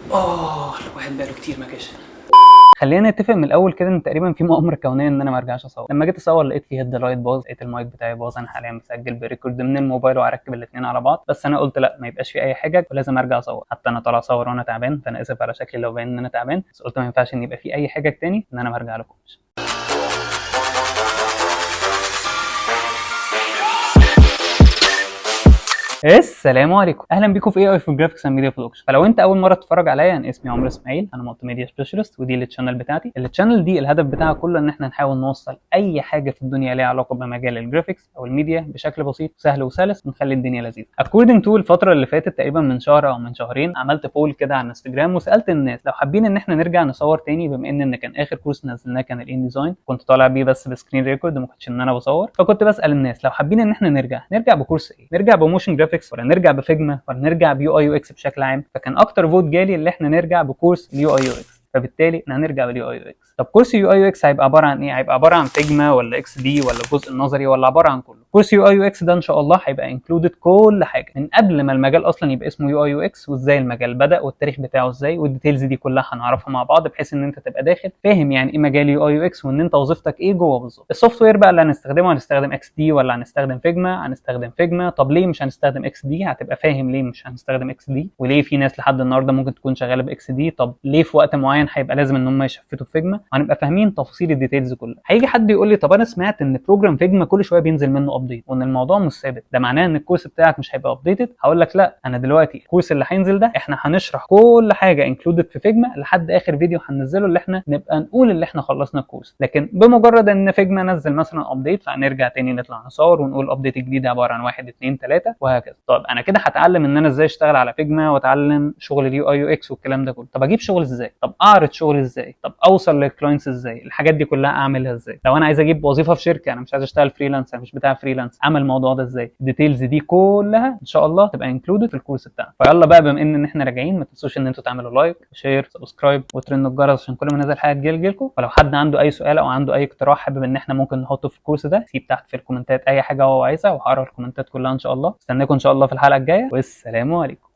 الواحد بقاله كتير ما جاش. خلينا نتفق من الاول كده ان تقريبا في مؤامرة كونية ان انا ما ارجعش اصور. لما جيت اصور لقيت في head light باظ، لقيت المايك بتاعي باظ. انا حاليا بسجل ب record من الموبايل واركب الاثنين على بعض، بس انا قلت لا، ما يبقاش في اي حاجة ولازم ارجع اصور. حتى انا طالع اصور وانا تعبان، فانا اسف على شكلي لو باين ان انا تعبان، بس قلت ما ينفعش ان يبقى في اي حاجة تاني ان انا ما ارجع لكمش. السلام عليكم، اهلا بيكم في AI for graphics and media production. فلو انت اول مرة تتفرج عليا، انا اسمي عمرو اسماعيل، انا multimedia specialist، ودي ال channel بتاعتي. ال channel دي الهدف بتاعها كله ان احنا نحاول نوصل اي حاجة في الدنيا ليها علاقة بمجال ال graphics او الميديا بشكل بسيط وسهل وسلس، ونخلي الدنيا لذيذة. according to الفترة اللي فاتت تقريبا من شهر او من شهرين، عملت poll كده على انستجرام وسالت الناس لو حابين ان احنا نرجع نصور تاني، بما ان كان اخر كورس نزلناه كان ال InDesign، كنت طالع بيه بس ب screen record وما كنتش ان انا بصور. فكنت بسال الناس لو حابين ان احنا نرجع بكورس ايه، نرجع ب motion graphics ولا نرجع ب Figma ولا نرجع ب UI UX بشكل عام. فكان اكتر vote جالي اللي احنا نرجع بكورس ال UI UX، فبالتالي احنا هنرجع بال UI UX. طب كورس UI UX هيبقى عبارة عن ايه؟ هيبقى عبارة عن Figma ولا XD ولا الجزء النظري ولا عبارة عن كله؟ كورس UI UX ده ان شاء الله هيبقى included كل حاجة من قبل ما المجال اصلا يبقى اسمه UI UX، وازاي المجال بدا والتاريخ بتاعه ازاي، وال details دي كلها هنعرفها مع بعض، بحيث ان انت تبقى داخل فاهم يعني ايه مجال UI UX وان انت وظيفتك ايه جوه بالظبط. ال software بقى اللي هنستخدمه، هنستخدم XD ولا هنستخدم Figma؟ هنستخدم Figma. طب ليه مش هنستخدم XD؟ هتبقى فاهم ليه مش هنستخدم XD، وليه في ناس لحد النهارده ممكن تكون شغالة ب XD. طب ليه في وقت معين هيبقى لازم ان هم يشفتوا في Figma؟ هنبقى فاهمين تفاصيل ال details كلها. هيجي حد يقول لي طب انا سمعت ان program Figma كل شوية بينزل منه update وان الموضوع مش ثابت، ده معناه ان الكورس بتاعك مش هيبقى updated؟ هقول لك لا، انا دلوقتي الكورس اللي هينزل ده احنا هنشرح كل حاجة included في Figma لحد اخر فيديو هننزله اللي احنا نبقى نقول اللي احنا خلصنا الكورس. لكن بمجرد ان Figma نزل مثلا update، فهنرجع تاني نطلع نصور ونقول update الجديد عبارة عن 1 2 3 وهكذا. طب انا كده هتعلم ان انا ازاي اشتغل على Figma واتعلم شغل ال UI UX والكلام ده كله. طب اجيب شغل ازاي؟ طب اعرض شغل ازاي؟ طب اوصل لل clients ازاي؟ الحاجات دي كلها اعملها ازاي؟ لو انا عايز اجيب وظيفة في شركة، انا مش عايز اشتغل freelance، انا مش بتاع freelance، اعمل الموضوع ده ازاي؟ ال details دي كلها ان شاء الله تبقى included في الكورس بتاعنا. فيلا بقى، بما ان احنا راجعين، ما تنسوش ان انتوا تعملوا like، share، subscribe، وترنوا الجرس عشان كل ما ننزل حاجة تجيلكم. فلو حد عنده اي سؤال او عنده اي اقتراح حابب ان احنا ممكن نحطه في الكورس ده، سيب تحت في الكومنتات اي حاجة هو عايزها وهقرا الكومنتات كلها ان شاء الله. استناكم ان شاء الله في الحلقة الجاية، والسلام عليكم.